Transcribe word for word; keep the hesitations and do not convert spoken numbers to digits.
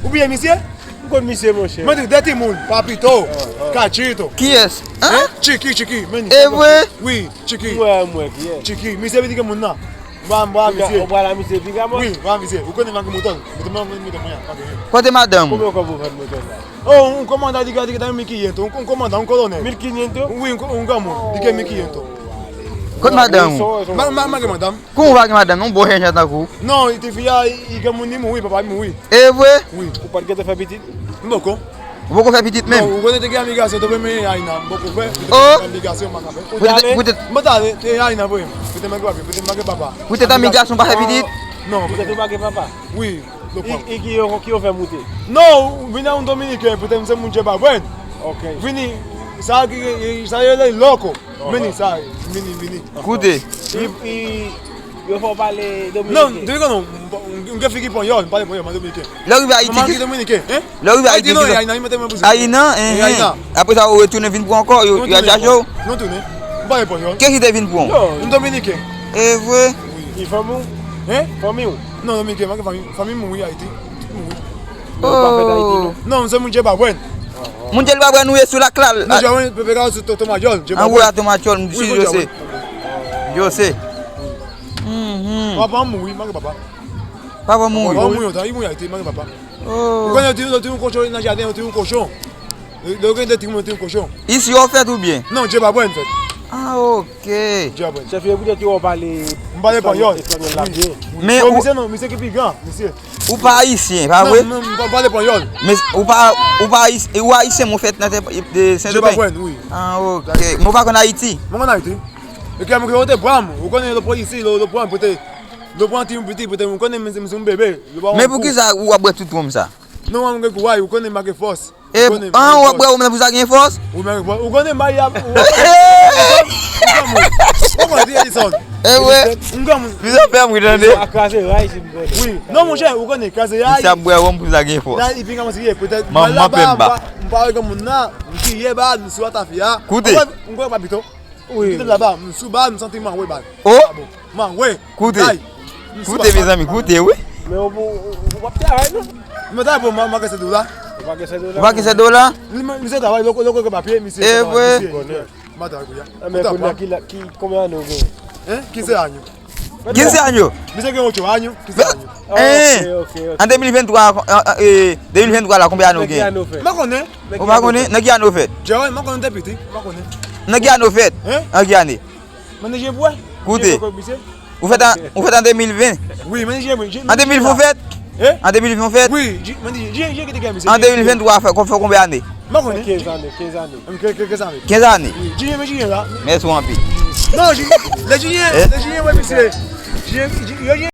Ou bliye misye? M konn misye, monchè. Mwen di, de timoun, Papito, Kachito. Kiyès? Hein? Chiki, Chiki, men. E vre? Wi, Chiki. Mwen, mwen, kiyès? Chiki, misye vin gen moun nan. Mwen, mwen, misye. Ou pral la misye, piga mwen? Wi, mwen, misye. Ou konnen mwen gen moto. Mwen, mwen, mwen, mwen, mwen. Kote madanm ou? Konbyen kòb ou vann moto la? Oh, un comandante di, di, di, di, mil quinientos. Un, un comandante, un colonel. Mil quinientos? Wi, un, un granmoun. Di ke mil quinientos. Kote madanm ou? Ma, ma, ma gen madanm. Kòman ou pa gen madanm, non? Bon, jan tankou. Non, ti fi a, li gen moun, li mouri, papa li mouri. E vre? Wi. Ou pa t gentan fè pitit? M poko. Ou poko fè pitit menm? Non, ou konnen te gen emigrasyon, te premye Ayina, m poko fè. Oh! Emigrasyon, m pa ka fè. Ou te, ou te... M pa t ale, te Ayina voye m. Poutèt m manke papi, poutèt m manke papa. Poutèt emigrasyon, pa fè pitit? Non. Poutèt ou manke papa? Wi. E, e ki yo, ki yo fè moute? Non, vini a un dominiken, poutèt m se moun Djebabwen. Ok. Vini, sa ki, sa yo rele loko. Vini, sa, vini, vini. Koute. E, e, yo fè w pale dominiken? Non, dominiken non, m, m, m gen figi panyòl, m pale panyòl, mwen dominiken. Lè w rive Ayiti, mwen ki dominiken, hein? Lè w rive Ayiti, non, Ayina, li mete mwen pou sa. Ayina, hein, hein. Ayina. Apre sa, ou retounen vin pran ankò, yo, yo al chache w? Non, tounen. M pale panyòl. Kiyès ki te vin pran w? Non. M dominiken. E vre? Wi. E fanmi w? Hein? Fanmi w? Non, non, Mike, manke fanmi, fanmi m mouri Ayiti. Tout mouri. Ou pa fèt Ayiti, non? Non, m se moun Djebabwen. Moun Djebabwen ou ye sou laklal. Non, Djebabwen, pepe ka sou Tomadyòl, Djebabwen. An wè a Tomadyòl, m di yo se. Yo se. Mhm. Papa m mouri, manke papa. Papa mouri. Papa mouri lontan, li mouri Ayiti, manke papa. Oh. Ou konnen yo te, yo te yon kochon nan jaden, yo te yon kochon. Lè yo gen de timoun, yo te yon kochon. Isi yo fèt oubyen? Non, Djebabwen fèt. Ah, ok. Djebabwen. Chèf, e poutèt ki w pale. M pale panyòl. Espanyòl la byen. Men ou, misye non, misye ki pi gran, misye. Ou pa ayisyen, pa vre? Non, non, m pa pale panyòl. Men ou pa, ou pa ayis-, ou ayisyen, men ou fèt nan tè de Sendomeng? Djebabwen, wi. Ah, ok. Men ou pa konn Ayiti? Mwen konn Ayiti. E ke mwen te pran m, ou konnen yo pran isi, yo, yo pran m, pote, yo pran ti, ti, pote, ou konnen mwen se, mwen se yon bebe. Men poukisa ou ap bwè tout wonm sa? Non, mwen gen kouray, ou konnen m gen fòs. E, an, w ap bwè wonm nan pou sa gen fòs? Ou konnen m pa y ap, ou konnen Edison. Ou konnen Edison. E vre. M gen moun. Li sa fè m ri tande. Sa kraze ray si m konnen. Wi. Non, monchè, ou konnen kraze ray. Li sa bwè wonm pou sa gen fòs. Nan, li fin kòmanse ye, petèt. Manman pe m ba. M pa wè gen moun nan. M kriye ba, m sou atafya. Koute. M kwè, m kwè pa pito. Wi. Kite m laba, m sou ba, m santi m anwe ba. Oh! Ah bon. M anwe. Koute. Ay. Koute, mezanmi, koute, wi. Men ou, ou, ou, ou p ap travay, non? Mwen travay pou mwen, mwen gen sèt dola. Ou pa gen sèt dola? Ou pa gen sèt dola? Li, li se travay, loko, loko gen papye, misye. E vre? M pa travay pou ya. Ah, men kounye a, ki la, ki, konbyen ane ou gen? Hein? Kinze años. Kinze años? Misye gen ocho años, kinze años. Eh, ok, ok, ok. An de mil venntwa, an, an, eh, de mil venntwa la, konbyen ane ou gen? Nan ki ane ou fèt? M pa konnen. Ou pa konnen? Nan ki ane ou fèt? Jerome, m pa konnen, te piti, m pa konnen. Nan ki ane ou fèt? Hein? An ki ane? Mwen te jen pou wè. Koute. Ou fèt an, ou fèt an de mil ven? Wi, mwen te jen pou wè. An de mil ven ou fèt? Hein? An de mil ven ou fèt? Wi, mwen te jen, jen ki te gen misye. An de mil venntwa, fè, fè konbyen ane? M pa konnen. Kenz ane, kenz ane. Kenz ane. Kenz ane? Wi, jen, jen la. Mèsi anpil. Non, jen, lè jen, lè jen, wè misye. Jen, jen, jen.